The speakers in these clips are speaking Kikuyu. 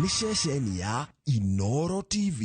Nĩ ceceni ya Inoro TV.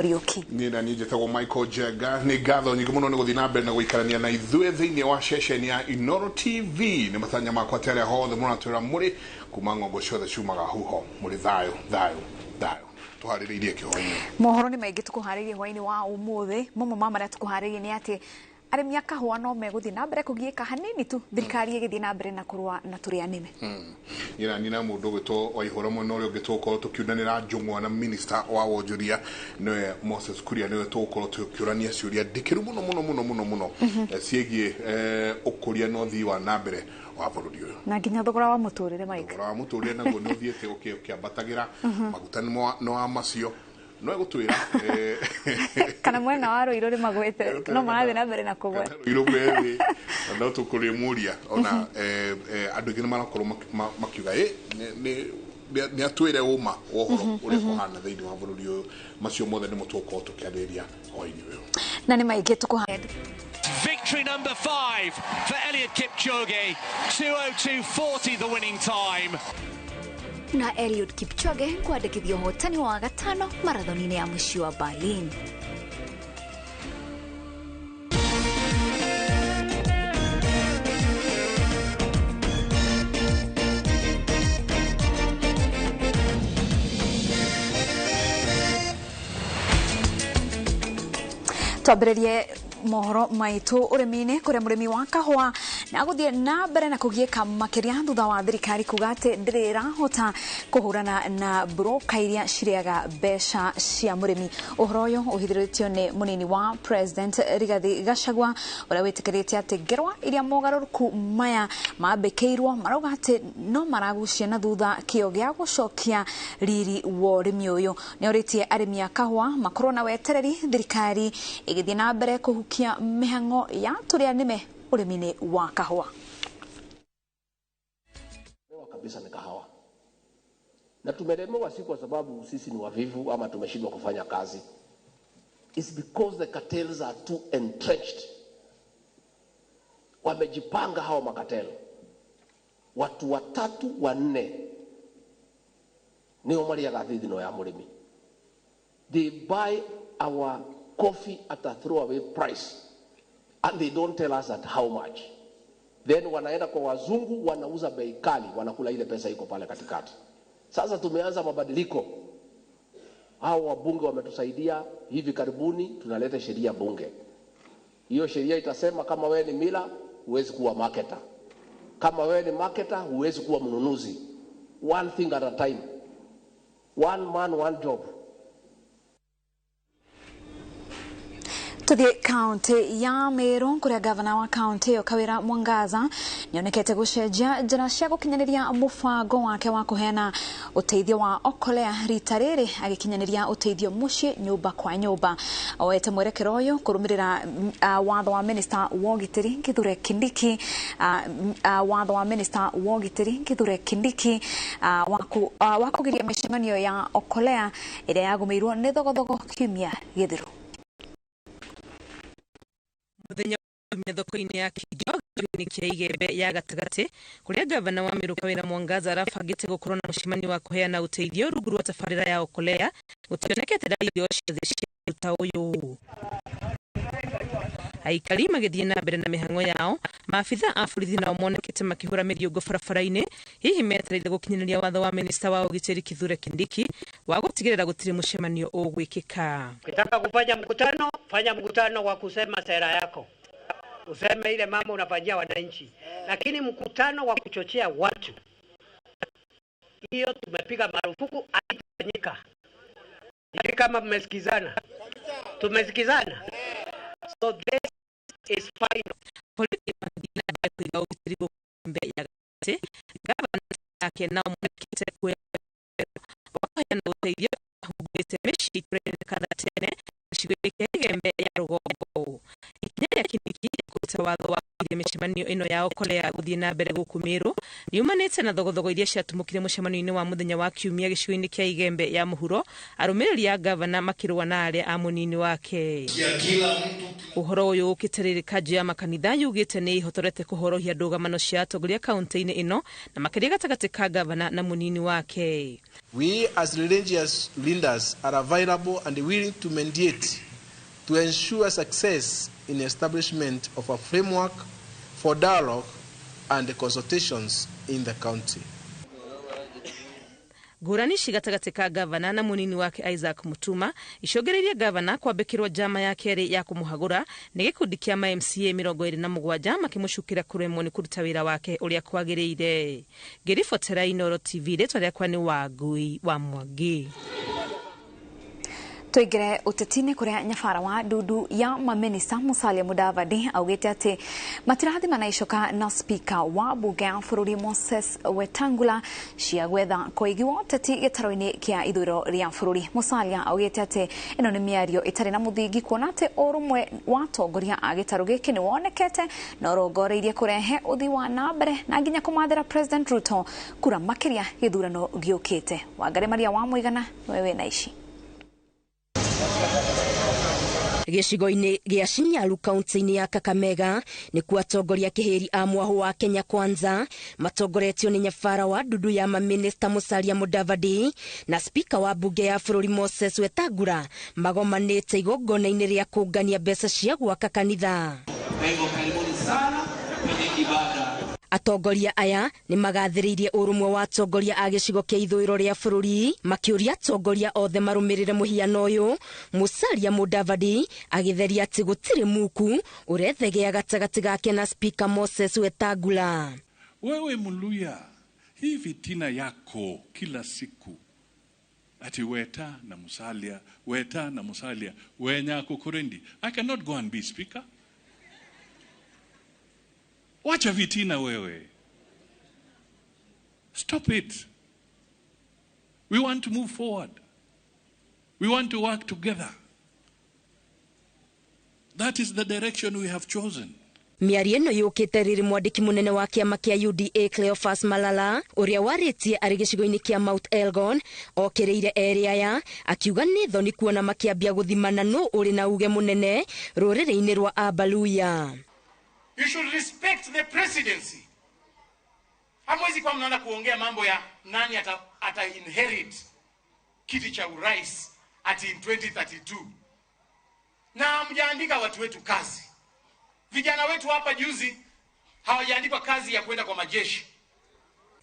Kariuki. Niĩ na niĩ njĩtagwo Michael Njenga. Nĩ ngatho nyingĩ mũno nĩ gũthiĩ na mbere na gũikarania na ithuĩ thĩinĩ wa ceceni ya Inoro TV. Nĩ matanya makwa atĩ arĩa hothe mũratwĩra mũrĩ kuma ng'ongo ciothe ciumaga huho mũrĩ thayũ thayũ thayũ. Tũharĩrĩirie kĩhwainĩ. Mohoro nĩ maingĩ tũkũharĩirie hwainĩ wa ũmũthĩ. Mamwe ma marĩa tũkũharĩirie nĩ atĩ arĩmi a kahũa no megũthiĩ na mbere kũgiĩka hanini tu thirikari ĩgĩthiĩ na mbere na kũrũa na tũrĩa nĩme. Niĩ na niĩ na mũndũ ũgwĩtwo Waihũra mwena ũrĩa ũngĩ tũgũkorwo tũkiunanĩra njũng'wa na minister wa wonjoria nĩwe Moses Kuria, nĩwe tũgũkorwo tũkĩũrania ciũria ndikĩru mũno mũno mũno mũno mũno ciĩgiĩ ũkũria na ũthii wa na mbere wa bũrũri ũyũ na nginya thogora wa mũtũrĩre. Mike, thogora wa mũtũrĩre naguo nĩ ũthiĩte ũkĩambatagĩra, maguta nĩ wa macio no egũtwĩra. Kana mwena wa Rũirũ nĩ magwĩte, no marathiĩ na mbere na kũgwa. Rũirũ methĩ no tũkũrĩmũria ona andũ aingĩ nĩ marakorwo makiuga ĩ nĩ atwĩre ũma wa ũhoro ũrĩa kũhana thĩinĩ wa bũrũri ũyũ. Macio mothe nĩmo tũgũkorwo tũkĩarĩrĩria hwainĩ ũyũ. Na nĩ maingĩ tũkũha. Victory number 5 for Eliud Kipchoge, 2:02.40 the winning time. Na Eliud Kipchoge kwandĩkithia ũhotani wa gatano marathoni-inĩ ya mũciĩ wa Berlin. Twambĩrĩrie mohoro maitũ ũrĩmi-inĩ, kũrĩa mũrĩmi wa kahũa na gũthiĩ na mbere na kũgiĩka makĩria thutha wa thirikari kuga atĩ ndĩrĩ ĩrahota kũhũrana na broka iria cirĩaga mbeca cia mũrĩmi. Ũhoro ũyũ ũhithũrĩtio nĩ mũnini wa President Rigathi Gachagua, ũrĩa wĩtĩkĩrĩte atĩ ngerwa iria mogarũrũku maya mambĩkĩirwo marauga atĩ no maragucia na thutha kĩo gĩa gũcokia riri wa ũrĩmi ũyũ. Nĩ orĩtie arĩmi a kahũa makorwo na wetereri thirikari ĩgĩthiĩ na mbere kũhukia mĩhang'o ya tũrĩa nĩme ũrĩmi-inĩ wa kahũa. Kabisa ni kahawa. Na tumelemewa si kwa sababu sisi ni wavivu ama tumeshindwa kufanya kazi. It's because the cartels are too entrenched. Wamejipanga hao macartel. Watu watatu wanne nio marĩaga thithino ya mũrĩmi. They buy our coffee at a throwaway price and they don't tell us at how much. Then wanaenda kwa wazungu, wanauza bei kali, wanakula ile pesa iko pale katikati. Sasa tumeanza mabadiliko. Hao wabunge wametusaidia, hivi karibuni tunaleta sheria bunge. Hiyo sheria itasema kama wewe ni miller huwezi kuwa marketer. Kama wewe ni marketer huwezi kuwa mnunuzi. One thing at a time. One man, one job. Tuthiĩ kaunti ya Meru, kũrĩa gavana wa kaunti ĩyo Kawĩra Mwangaza nĩonekete gũcenjia njĩra cia gũkinyanĩria mũbango wake wa kũheana ũteithio wa Okolea, rita rĩrĩ agĩkinyanĩria ũteithio mũciĩ nyũmba kwa nyũmba. Oete mwerekero ũyũ kũrũmĩrĩra watho wa minista wa ũgitĩri Kithure Kindiki, watho wa minista wa ũgitĩri Kithure Kindiki wa kũgiria mĩcemanio ya Okolea ĩrĩa yagũmĩirwo nĩ thogothogo kiumia gĩthiru. Mũthenya wa thoko-inĩ ya Kinjo gĩcigo-inĩ kĩa Igembe ya gatagatĩ, kũrĩa gavana wa Meru Kawĩra Mwangaza arabangĩte gũkorwo na mũcemanio wa kũheana ũteithio rungu rwa tabarĩra ya Okolea, gũtionekete dalili o ciothe cia ta ũyũ. Aikari magĩthiĩ na mbere na mĩhang'o yao, maabitha a borithi nao monekete makĩhũra mĩriũngũ barabara-inĩ, hihi metereire gũkinyanĩria watho wa minista wa ũgitĩri Kithure Kindiki wa gũtigĩrĩra gũtirĩ mũcemanio ũgwĩkĩka. Ukitaka kufanya mkutano, fanya mkutano wa kusema sera yako, useme ile mambo unafanyia wananchi, lakini mkutano wa kuchochea watu, hiyo tumepiga marufuku, haitafanyika. Ni kama mmesikizana? Tumesikizana? So this is final. Polisi magĩthiĩ na mbere kũiga ũgitĩri gũkũ Igembe ya gatagatĩ, gavana ake nao monekete kuoya wa kũheana ũteithio humbĩte mĩciĩ itũra-inĩ Kathatene gĩcigo-inĩ Gũthondeka watho wa kũgiria mĩcemanio ĩno ya Okolea gũthiĩ na mbere gũkũ Meru riumanĩte na thogothogo iria ciatumũkire mũcemanio-inĩ wa mũthenya wa kiumia gĩcigo-inĩ kĩa Igembe ya mũhuro, arũmĩrĩri a gavana makĩrũa na arĩa a mũnini wake. Ũhoro ũyũ ũkĩte rĩrĩ kanjũ ya makanitha yugĩte nĩ ĩhotorete kũhorohia ndũgamano cia atongoria kaunti-inĩ ĩno na makĩria gatagatĩ ka gavana na mũnini wake. We as religious leaders are available and willing to mediate to ensure success in establishment of a framework for dialogue and consultations in the county. Ngũrani ici gatagatĩ ka gavana na mũnini wake Isaac Mutuma icongereirie gavana kwambĩkĩrwo njama ya kerĩ ya kũmũhagũra nĩ gĩkundi kĩa ma MCA 27 makĩmũcukĩra kũremwo nĩ kũruta wĩra wake ũrĩa kwagĩrĩire. Ngĩribotera Inooro TV, rĩtwa rĩakwa nĩ Wangui wa Mwangi. Tuingire uteti-inĩ kũrĩa nyabara wa ndundu ya maminista Musalia Mudavadi augĩte atĩ matirathima na icoka na spika wa bunge ya bũrũri Moses Wetangula cia gwetha koigi wa ũteti gĩtaro-inĩ kĩa ithurĩro rĩa bũrũri. Musalia augĩte atĩ ĩno nĩ mĩario ĩtarĩ na mũthingi kuona atĩ ũrũmwe wa atongoria a gĩtarũ gĩkĩ nĩ wonekete na ũrongoreirie kũrehe ũthii wa na mbere na nginya kũmathĩra President Ruto kura makĩria gĩthurano gĩũkĩte. Wangari Maria wa Mũigana nĩwe wĩna ici. Gĩcigo-inĩ gĩa Shinyalu kaunti-inĩ ya Kakamega nĩkuo atongoria kĩhĩri a mwahũ wa Kenya Kwanza matongoretio nĩ nyabara wa ndundu ya maminista Musalia Mudavadi na spika wa bunge ya bũrũri Moses Wetangula magomanĩte igongona-inĩ rĩa kũngania mbeca cia gwaka kanitha. Kwa hivyo karibuni sana kwenye ibada. Atongoria aya nĩ magathĩrĩirie ũrũmwe wa atongoria a gĩcigo kĩa ithũĩro rĩa bũrũri makĩũria atongoria othe marũmĩrĩre mũhiano ũyũ. Musalia Mudavadi agĩtheria atĩ gũtirĩ muku ũrethegea gatagatĩ gake na spika Moses Wetangula. Wewe Mluya, hii fitina yako kila siku ati Weta na Musalia, Weta na Musalia, wenyako kurendi. I cannot go and be speaker. Wacha vitina wewe. Stop it. We want to move forward. We want to work together. That is the direction we have chosen. Mĩario ĩno yũkĩte rĩrĩ mwandĩki mũnene wa kĩama kĩa UDA Cleophas Malala ũrĩa warĩtie arĩ gĩcigo-inĩ kĩa Mount Elgon okĩrĩire erĩ aya akiuga nĩ thoni kuona makĩambia gũthimana nũ ũrĩ na uge mũnene rũrĩrĩ-inĩ rwa Abaluya. You should respect the presidency. Hamwezi kuwa mnaanza kuongea mambo ya nani ata inherit kiti cha urais ati in 2032. Na hamjaandika watu wetu kazi. Vijana wetu hapa juzi hawajaandikwa kazi ya kwenda kwa majeshi.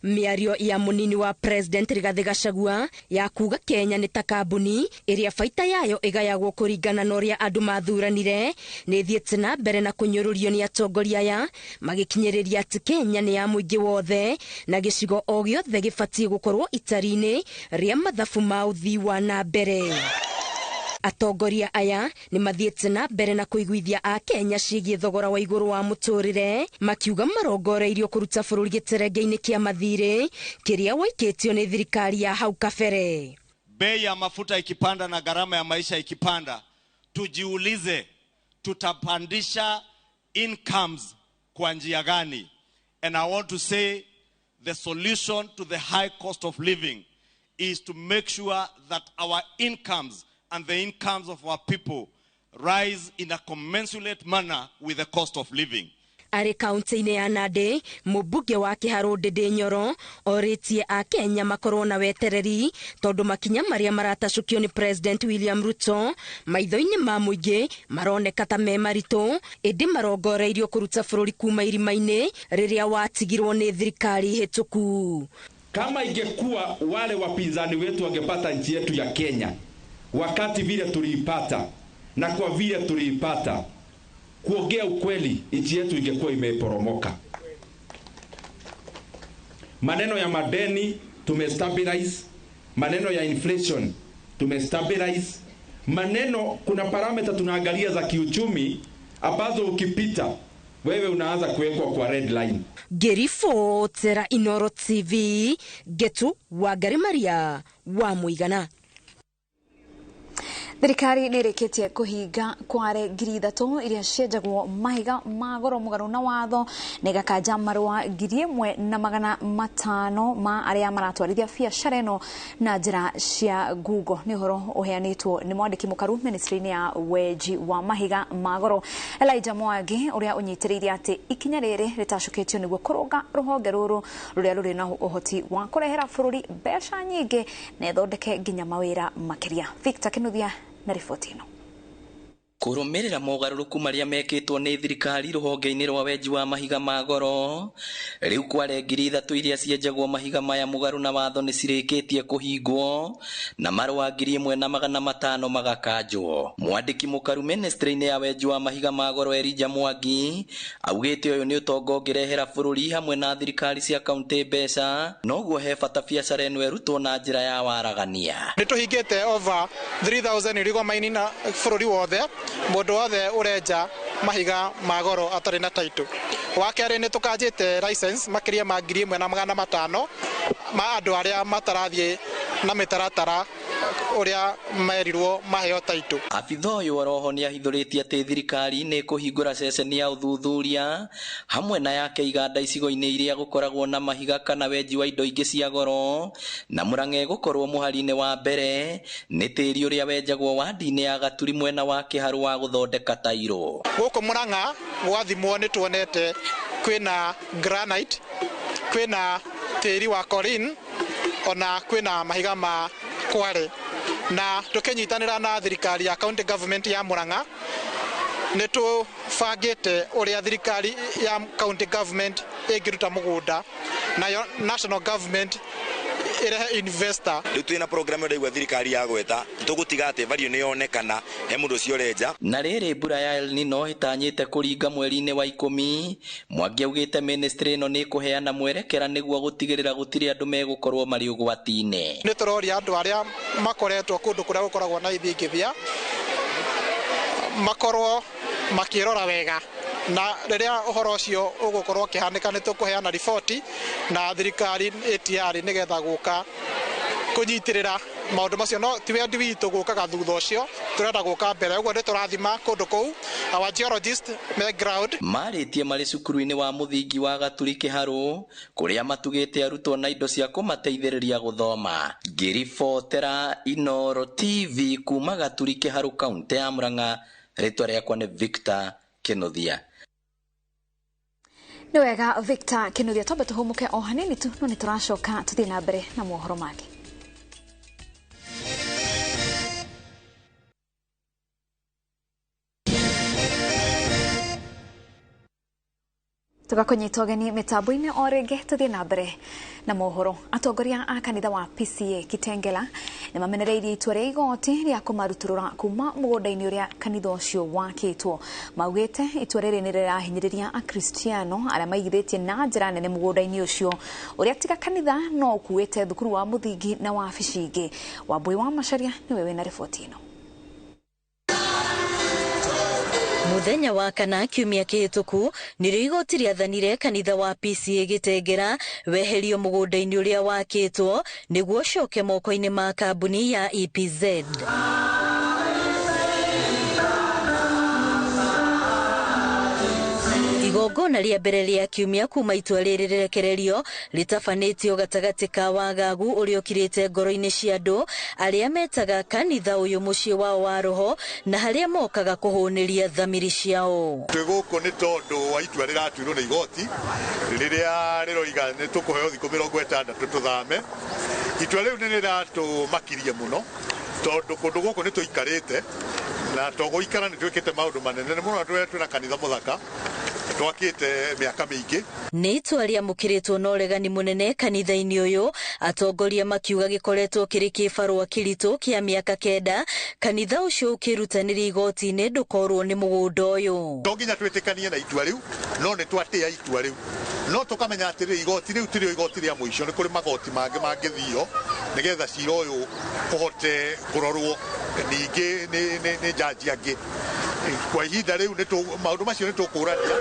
Mĩario ya mũnini wa President Rigathi Gachagua ya kuga Kenya nĩ ta kambuni ĩrĩa baita yayo ĩgayagwo kũringana na ũrĩa andũ mathuranire nĩ ĩthiĩte na mbere na kũnyũrũrio nĩ atongoria aya magĩkinyĩrĩria atĩ Kenya nĩ ya mũingĩ wothe na gĩcigo o gĩothe gĩbatiĩ gũkorwo itari-inĩ rĩa mathabu ma ũthii wa na mbere. Atongoria aya nĩ mathiĩte na mbere na kũiguithia a Kenya ciĩgiĩ thogora wa igũrũ wa mũtũrĩre makiuga marongoreirio kũruta bũrũri gĩterenge-inĩ kĩa mathirĩ kĩrĩa waikĩtio nĩ thirikari ya hau kabere. Bei ya mafuta ikipanda na gharama ya maisha ikipanda, tujiulize tutapandisha incomes kwa njia gani? And I want to say the solution to the high cost of living is to make sure that our incomes and the incomes of our people rise in a commensurate manner with the cost of living. Arĩ kaunti-inĩ ya Nandi, mũmbunge wa Kĩharũ Ndĩndĩ Nyoro orĩtie a Kenya makorwo na wetereri tondũ makinya marĩa maratacũkio nĩ President William Ruto maitho-inĩ ma mũingĩ maroneka ta me maritũ ĩndĩ marongoreirio kũruta bũrũri kuma irima-inĩ rĩrĩa watigirwo nĩ thirikari hĩtũku. Kama ingekuwa wale wapinzani wetu wangepata nchi yetu ya Kenya wakati vile tuliipata na kwa vile tuliipata, kuongea ukweli, nchi yetu ingekuwa imeporomoka. Maneno ya madeni tumestabilize, maneno ya inflation tumestabilize, maneno, kuna parameter tunaangalia za kiuchumi ambazo ukipita wewe unaanza kuwekwa kwa red line. Ngĩribotera Inooro TV, Getu Wangari Maria wa Mũigana. Thirikari nĩ ĩrĩkĩtie kũhinga kware 3,000 iria cienjagwo mahiga ma goro mũgarũ na watho na ĩgakanja marũa 1,500 ma arĩa maratwarithia biacara ĩno na njĩra cia ngungo. Nĩ ũhoro ũheanĩtwo nĩ mwandĩki mũkaru ministry-inĩ ya wenji wa mahiga ma goro Elijah Mwangi, ũrĩa ũnyitĩrĩire atĩ ikinya rĩrĩ rĩtacũkĩtio nĩguo kũrũnga rũhonge rũrũ rũrĩa rũrĩ na ũhoti wa kũrehera bũrũri mbeca nyingĩ na ĩthondeke nginya mawĩra makĩria. Victor Kinuthia na riboti ĩno. Kũrũmĩrĩra mogarũrũku marĩa mekĩtwo nĩ thirikari rũhonge-inĩ rwa wenji wa mahiga ma goro, rĩu kware 3,000 iria cienjagwo mahiga maya mũgarũ na watho nĩ cirĩkĩtie kũhingwo na marũa 1,500 magakanjwo. Mwandĩki mũkaru ministry-inĩ ya wenji wa mahiga ma goro Elijah Mwangi augĩte ũyũ nĩ ũtonga ũngĩrehera bũrũri hamwe na thirikari cia kaunti mbeca, noguo he bata biacara ĩno ĩrutwo na njĩra ya waragania. Nĩ tũhingĩte over 3,000 illegal mining na bũrũri wothe, mũndũ wothe ũrenja mahiga ma goro atarĩ na title. Wa kerĩ nĩ tũkanjĩte license makĩria ma 1,500 ma andũ arĩa matarathiĩ na mĩtaratara ũrĩa merirwo maheo title. Abitha ũyũ oroho nĩ ahithũrĩtie atĩ thirikari nĩ ĩkũhingũra ceceni ya ũthuthuria hamwe na yake iganda icigo-inĩ iria gũkoragwo na mahiga kana wenji wa indo ingĩ cia goro, na Murang'a ĩgũkorwo mũhari-inĩ wa mbere nĩ tĩri ũrĩa wenjagwo wandi-inĩ ya Gaturi mwena wa Kĩharũ wa gũthondeka tairo. Gũkũ Murang'a gwathimwo nĩ tuonete kwĩna granite, kwĩna tĩri wa Corin, ona kwĩna mahiga ma kware, na tukinyitanĩra na thirikari ya county government ya Murang'a nĩ tũbangĩte ũrĩa thirikari ya county government ĩngĩruta mũgũnda nayo national government ĩrehe investor. Rĩu twĩna program ĩyo ndaigua thirikari ya gweta tũgũtiga atĩ value nĩ yonekana he mũndũ ũcio ũrenja. Na rĩrĩ mbura ya El Nino ĩtanyĩte kũringa mweri-inĩ wa 10, Mwangi augĩte ministry ĩno nĩ ĩkũheana mwerekera nĩguo gũtigĩrĩra gũtirĩ andũ megũkorwo marĩ ũgwati-inĩ. Nĩ tũroria andũ arĩa makoretwo kũndũ kũrĩa gũkoragwo na ithingithia makorwo makĩrora wega, na rĩrĩa ũhoro ũcio ũgũkorwo ũkĩhanĩka nĩ tũkũheana riboti na thirikari ATR nĩgetha gũka kũnyitĩrĩra maũndũ macio. No ti wendi witũ gũkaga thutha ũcio, tũrenda gũka mbere, ũguo nĩ tũrathima kũndũ kũu, our geologist me ground. Marĩtie marĩ cukuru-inĩ wa mũthingi wa Gaturi Kĩharũ kũrĩa matugĩte arutwo na indo cia kũmateithĩrĩria gũthoma. Ngĩribotera Inooro TV kuma Gaturi Kĩharũ kaunti ya Murang'a, rĩtwa rĩakwa nĩ Victor Kinuthia. Nĩ wega Victor Kinuthia, twambe tũhũmũke o hanini tu, no nĩ tũracoka tũthiĩ na mbere na mohoro mangĩ. Tũgakũnyita ũgeni mĩtambo-inĩ o rĩngĩ tũthiĩ na mbere na mohoro. Atongoria a kanitha wa PCA Kitengela nĩ mamenereirie itua rĩa igoti rĩa kũmarutũrũra kuma mũgũnda-inĩ ũrĩa kanitha ũcio wakĩtwo. Maugĩte itua rĩrĩ nĩ rĩrahinyĩrĩria Akristiano arĩa maigithĩtie na njĩra nene mũgũnda-inĩ ũcio ũrĩa tiga kanitha no ũkuĩte thukuru wa mũthingi na wabici ingĩ. Wambui wa Macharia nĩwe wĩna riboti ĩno. Muthenya wa kana kiumia kĩhĩtũku nĩrĩo igoti rĩathanire kanitha wa PCA Gĩtengera weherio mũgũnda-inĩ ũrĩa wakĩtwo nĩguo ũcoke moko-inĩ ma kambuni ya EPZ. Igongona rĩa mbere rĩa kiumia kuma itua rĩrĩ rĩrekererio rĩtabanĩtio gatagatĩ ka wagagu ũrĩa ũkirĩte ngoro-inĩ cia andũ arĩa metaga kanitha ũyũ mũciĩ wao wa roho na harĩa mokaga kũhũnĩria thamiri ciao. Twĩ gũkũ nĩ tondũ wa itua rĩratuirwo nĩ igoti rĩrĩa rĩroiga nĩ tũkũheo thikũ 60 tũthame. Itua rĩu nĩ rĩratũmakirie mũno tondũ kũndũ gũkũ nĩ tũikarĩte na to gũikara nĩ twĩkĩte maũndũ manene mũno, twĩna kanitha mũthaka twakĩte mĩaka mĩingĩ. Nĩ itua rĩamũkĩrĩtwo na ũregani mũnene kanitha-inĩ ũyũ, atongoria makiuga gĩkoretwo kĩrĩ kĩbarũa kĩritũ kĩa mĩaka 9 kanitha ũcio ũkĩrutanĩria igoti-inĩ ndũkorwo nĩ mũgũnda ũyũ. To nginya twĩtĩkanie na itua rĩu, no nĩ twatĩa itua rĩu, no tũkamenya atĩrĩ igoti rĩu tirĩo igoti rĩa mũico, nĩ kũrĩ magoti mangĩ mangĩthio nĩgetha cira ũyũ ũhote kũrorwo ningĩ nĩ jaji angĩ. Kwa ihinda rĩu maũndũ macio nĩ tũkũrania.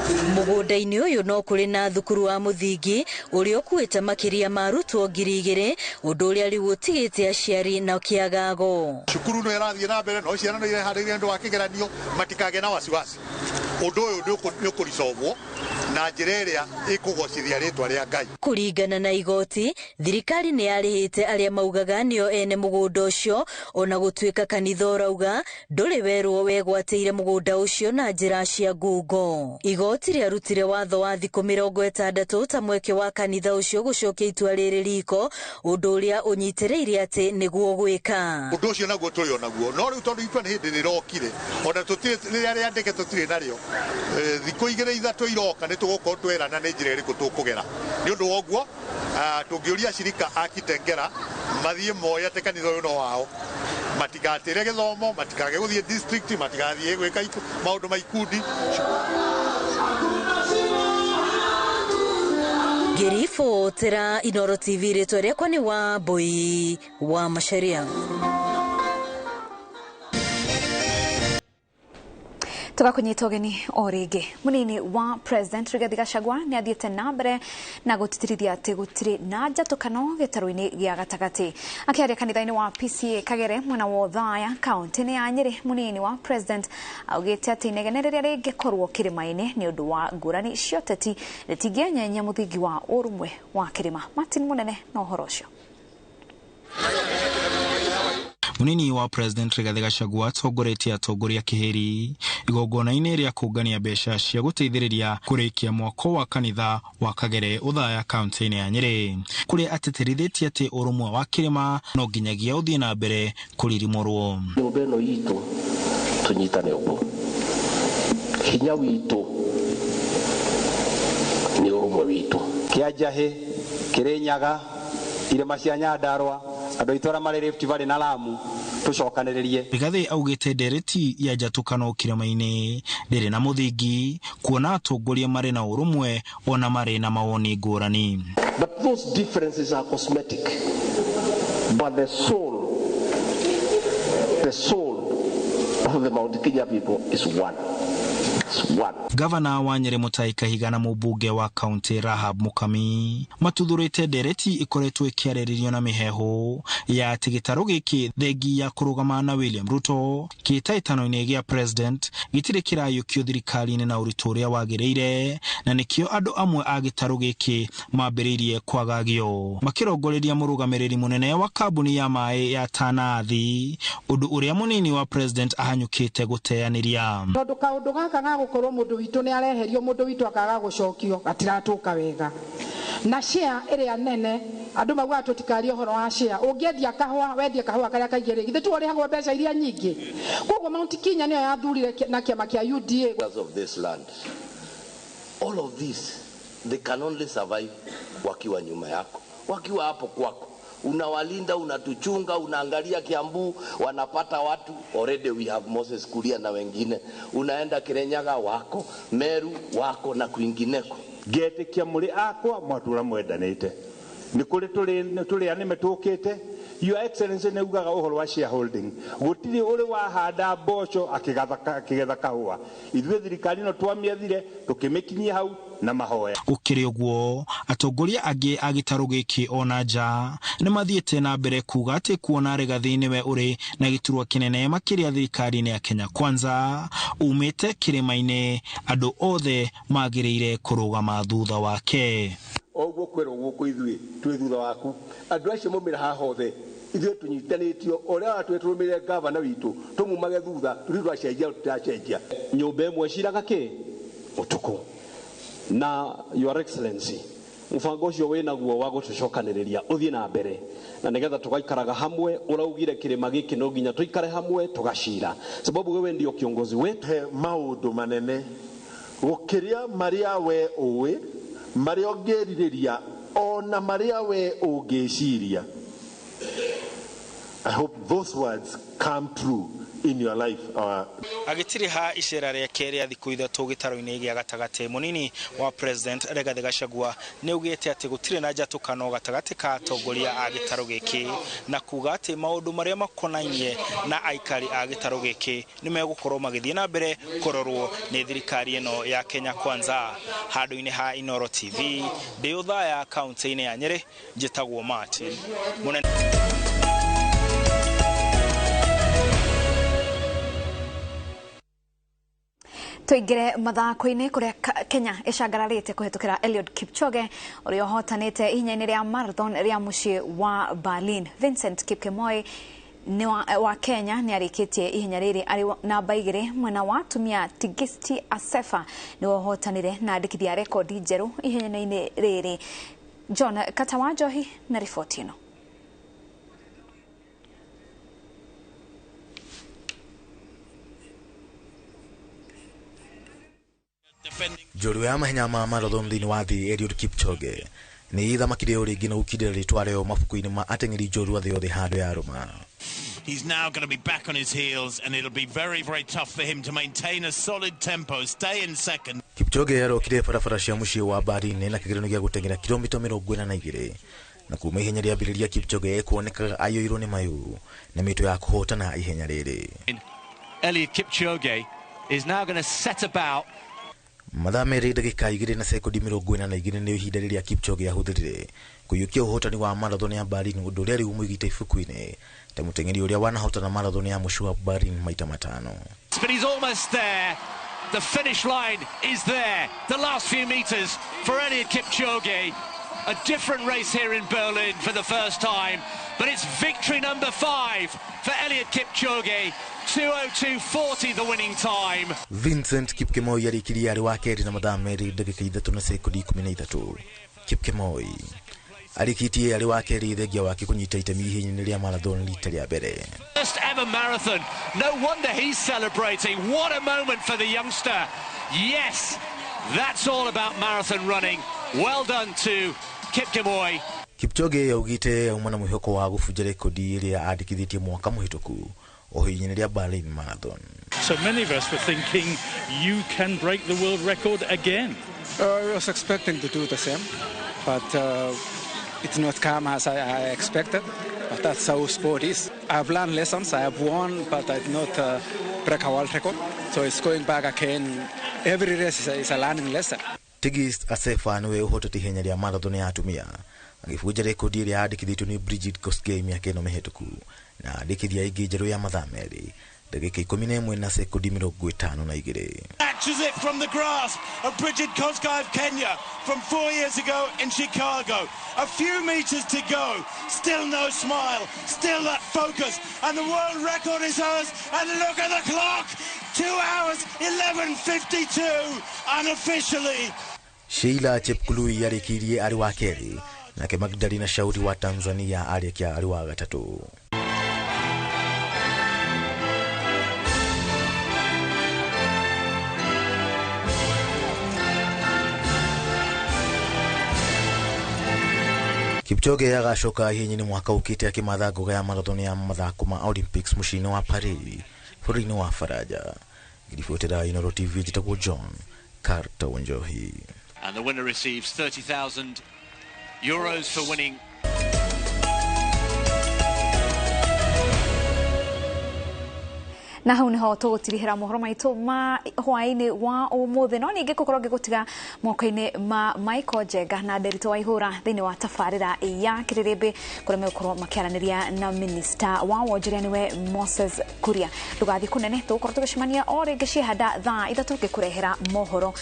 Mũgũnda-inĩ ũyũ no kũrĩ na thukuru wa mũthingi ũrĩa ũkuĩte makĩria ma arutwo 2000, ũndũ ũrĩa rĩu ũtigĩte aciari na kĩagago. Cukuru no ĩrathiĩ na mbere no ciana no ireharĩirie nĩ ũndũ wa kĩgeranio, matikagĩe na wasiwasi. Ũndũ ũyũ nĩ ũkũricovwo na njĩra ĩrĩa ĩkũgocithia rĩtwa rĩa Ngai. Kũringana na igoti, thirikari nĩ yarĩhĩte arĩa maugaga nĩo ene mũgũnda ũcio, ona gũtuĩka kanitha ũrauga ndũrĩ werwo wegwatĩire mũgũnda ũcio na njĩra cia ngungo. Igoti rĩarutire watho wa thikũ 60 ta mweke wa kanitha ũcio gũcokia itua rĩrĩ riko, ũndũ ũrĩa ũnyitĩrĩire atĩ nĩguo gwĩka. Ũndũ ũcio naguo tũrĩ o naguo, no rĩu tondũ itua nĩ hĩndĩ rĩrokire, ona tũtirĩ rĩrĩa rĩandĩke tũtirĩ narĩo. Thikũ 2 3 iroka nĩ tũgũkorwo twerana nĩ njĩra ĩrĩkũ tũkũgera. Nĩ ũndũ wa ũguo, tũngĩũria acirika a Kitengela mathiĩ moe atĩ kanitha ũyũ no wao, matigatĩre gĩthomo, matikage gũthiĩ district, matigathiĩ gwĩka maũndũ ma ikundi. Ngĩribotera Inooro TV, rĩtwa rĩakwa nĩ Wambui wa Macharia. Tugakunyita ũgeni o rĩngĩ. Mũnini wa President Rigathi Gachagua nĩ athiĩte na mbere na gũtĩtĩrithia atĩ gũtirĩ na njatũkano gĩtarũ-inĩ gĩa gatagatĩ. Akĩaria kanitha-inĩ wa PCA Kagere mwena wa Othaya kaunti-inĩ ya Nyĩrĩ, mũnini wa President augĩte atĩ inegene rĩrĩa rĩngĩkorwo kĩrĩma-inĩ nĩ ũndũ wa ngũrani cia ũteti rĩtingĩenyenya mũthingi wa ũrũmwe wa kĩrĩma. Martin Mũnene na ũhoro ũcio. Munini wa President Rigathi Gachagua atongoretie atongoria kĩhĩri igongona-inĩ rĩa kũngania mbeca cia gũteithĩrĩria kũrĩkia mwako wa kanitha wa Kagere Othaya kaunti-inĩ ya Nyĩrĩ, kũrĩa atĩtĩrithĩtie atĩ ũrũmwe wa kĩrĩma no nginyagia ũthiĩ na mbere kũririmũrwo. Nyũmba ĩno itũ tũnyitane ũguo, hinya witũ nĩ ũrũmwe witũ. Kĩa Njahĩ, Kĩrĩnyaga, irĩma cia Nyandarua, andũ aitũ arĩa marĩ Rift Valley na Lamu tũcokanĩrĩrie. Rigathi augĩte ndereti ya njatũkano kĩrĩma-inĩ ndĩrĩ na mũthingi, kuona atongoria marĩ na ũrũmwe ona marĩ na mawoni ngũrani. But those differences are cosmetic. But the soul of the Mount Kenya people is one. Gavana wa Nyeri Mutahi Kahiga na mũmbunge wa kaunti Rahab Mukami matuthurĩte ndereti ikoretwo ĩkĩarĩrĩrio na mĩheehũ ya atĩ gĩtarũ gĩkĩ thengi ya kũrũgama na William Ruto kĩhĩtahĩtano-inĩ gĩa president gĩtirĩ kĩrayũkio thirikari-inĩ na ũritũ ũrĩa wagĩrĩire, na nĩkĩo andũ amwe a gĩtarũ gĩkĩ mambĩrĩirie kwagagio makĩrongoreria mũrũgamĩrĩri mũnene wa kambuni ya maĩ ya Tanathi, ũndũ ũrĩa mũnini wa president ahanyũkĩte gũteanĩria. Tondũ kaũndũ gaka ga gũkorwo mũndũ witũ nĩ areherio, mũndũ witũ akaga gũcokio, gatiratũka wega. Na share ĩrĩa nene andũ maugaga tũtikarie ũhoro wa share, ũngĩendia kahũa wendie kahũa karĩa kaingĩ rĩ, githĩ tiwe ũrĩhagwo mbeca iria nyingĩ? Koguo Mount Kenya nĩyo yathurire na kĩama kĩa UDA. Of this land, all of this they can only survive wakiwa nyuma yako, wakiwa hapo kwako. Unawalinda, unatuchunga, unaangalia Kiambu wanapata watu. Already we have Moses Kuria na wengine. Unaenda Kirinyaga wako, Meru wako na kwingineko. Ngetikia muri akwa mwatura mwendanite ni kuri turi anime tukite. Your Excellency nĩ ugaga ũhoro wa shareholding, gũtirĩ ũrĩ wahanda mboco akĩgetha kahũa. Ithuĩ thirikari no twamĩethire tũkĩmĩkinyia hau na mahoya. Gũkĩrĩ ũguo, atongoria angĩ a gĩtarũ gĩkĩ ona nja nĩ mathiĩte na mbere kuga atĩ kuona Rigathi nĩwe ũrĩ na gĩturwa kĩnene makĩria thirikari-inĩ ya Kenya Kwanza umĩte kĩrĩma-inĩ, andũ othe magĩrĩire kũrũgama thutha wake. Oguo kwĩrwo gũkũ ithuĩ twĩ thutha waku, andũ acio maumĩra haha othe ithuĩ tũnyitanĩtio ũrĩa watwĩ tũrũmĩrĩre gavana witũ tũmumage thutha tũthiĩ twacenjia tũtiracenjia. Nyũmba ĩmwe ciraga kĩ ũtukũ. Na Your Excellency, mũbango ũcio wĩnaguo wa gũtũcokanĩrĩria ũthiĩ na mbere, na nĩgetha tũgaikaraga hamwe. Ũraugire kĩrĩma gĩkĩ no nginya tũikare hamwe tũgacira, sababu wewe ndio kiongozi wetu. He maũndũ manene gũkĩria marĩa we ũĩ, marĩa ũngĩrirĩria, ona marĩa we ũngĩciria. I hope those words come true in your life. Agĩtiriha icera rĩake rĩa thikũ 3 gĩtaro-inĩ gĩa gatagatĩ, mũnini wa President Rigathi Gachagua nĩ augĩte atĩ gũtirĩ na njatũkano gatagatĩ ka atongoria a gĩtaro gĩkĩ, na kuga atĩ maũndũ marĩa makonainie na aikari a gĩtaro gĩkĩ nĩ megũkorwo magĩthiĩ na mbere kũrorwo nĩ thirikari ĩno ya Kenya Kwanza. Handũ-inĩ ha Inooro TV, ndĩ Othaya kaunti-inĩ ya Nyĩrĩ, njĩtagwo Martin Mũnene. Tuingire mathako-inĩ kũrĩa Kenya ĩcangararĩte kũhetũkĩra Eliud Kipchoge ũrĩa ũhotanĩte ihenya-inĩ rĩa marathon rĩa mũciĩ wa Berlin. Vincent Kipkemoi wa Kenya nĩ arĩkĩtie ihenya rĩrĩ arĩ namba 2 mwena wa atumia. Tigist Assefa nĩwe ũhotanire na andĩkithia rekondi njerũ ihenya-inĩ rĩrĩ. John Katawanjohi na riboti ĩno. Njorua ya mahenya ma marathon thĩinĩ wa thĩ Eliud Kipchoge nĩ ithamakire o rĩngĩ na gũkindĩra rĩtwa rĩao mabuku-inĩ ma ateng'eri njorua thĩ yothe handũ ya rũma. He's now going to be back on his heels, and it'll be very, very tough for him to maintain a solid tempo, stay in second. Kipchoge arokire barabara cia mũciĩ wa Berlin na kĩgeranio gĩa gũteng'era kilomita 42 na kuma ihenya rĩambĩrĩria Kipchoge ekuonekaga aiyũirwo nĩ mayũ na mĩtũ ya kũhotana ihenya rĩrĩ. Eliud Kipchoge is now going to set about mathaa 2 ndagĩka 2 na sekondi 42 nĩ ihinda rĩrĩa Kipchoge ahũthĩrire kũiyũkia ũhotani wa marathon ya Berlin, ũndũ ũrĩa rĩu mũigĩte ibuku-inĩ ta mũteng'eri ũrĩa wanahotana marathon ya mũciĩ wa Berlin maita 5. But he's almost there. The finish line is there. The last few meters for Eliud Kipchoge. A different race here in Berlin for the first time, but it's victory number 5 for Eliud Kipchoge. 2:02.40 the winning time. Vincent Kipkemoi arĩkirie arĩ wa kerĩ na mathaa 2 ndagĩka 3 na sekondi 13. Kipkemoi arĩkĩtie arĩ wa kerĩ thengia wake kũnyita itemi ihenya-inĩ rĩa marathon rita rĩa mbere. First ever marathon. No wonder he's celebrating. What a moment for the youngster. Yes, that's all about marathon running. Well done to Kipkemoi. Kipchoge augite auma na mwĩhoko wa gũbunja rekodi ĩrĩa andĩkithĩtie mwaka mũhĩtũku o ihenya-inĩ rĩa Berlin Marathon. So many of us were thinking you can break the world record again. I was expecting to do the same, but it's not come as I expected. But that's how sport is. I've learned lessons. I have won, but I did not break a world record. So it's going back again. Every race is a learning lesson. Tigist Assefa niwe ũhotete ihenya rĩa marathon ya atumia agĩbunja rekodi ĩrĩa yandĩkithĩtio nĩ Brigid Kosgei mĩaka ĩno mĩhĩtũku na andĩkithia ĩngĩ njerũ ya mathaa 2 ndagĩka 11 na sekondi 52. Snatches it from the grasp of Brigid Kosgei of Kenya from 4 years ago in Chicago. A few meters to go, still no smile, still that focus, and the world record is hers. And look at the clock, 2 hours 11:52 unofficially. Sheila Chepkurui arĩkirie arĩ wa kerĩ, nake Magdalena Shauri wa Tanzania arĩkia arĩ wa gatatũ. Kipchoge agacoka ihenya-inĩ mwaka ũkĩte akĩmatha ngoga ya marathon ya mathako ma Olympics mũciĩ-inĩ wa Paris bũrũri-inĩ wa Faranja. Ngiribotera Inooro TV, njĩtagwo John Carter Wanjohi. And the winner receives €30,000 for winning. Na hau niho tũgũtirihĩra mohoro maitũ ma hwaĩ-inĩ wa ũmũthĩ, no ningĩ ngũkorwo ngĩgũtiga moko-inĩ ma Michael Njenga na Nderitu Waihũra thĩinĩ wa tabarĩra ya Kĩrĩrĩmbĩ kũrĩa megũkorwo makĩaranĩria na minista wa wonjoria nĩwe Moses Kuria. Ndũgathiĩ kũnene, tũgũkorwo tũgĩcemania o rĩngĩ ciĩhanda thaa 3 ngĩkũrehera mohoro.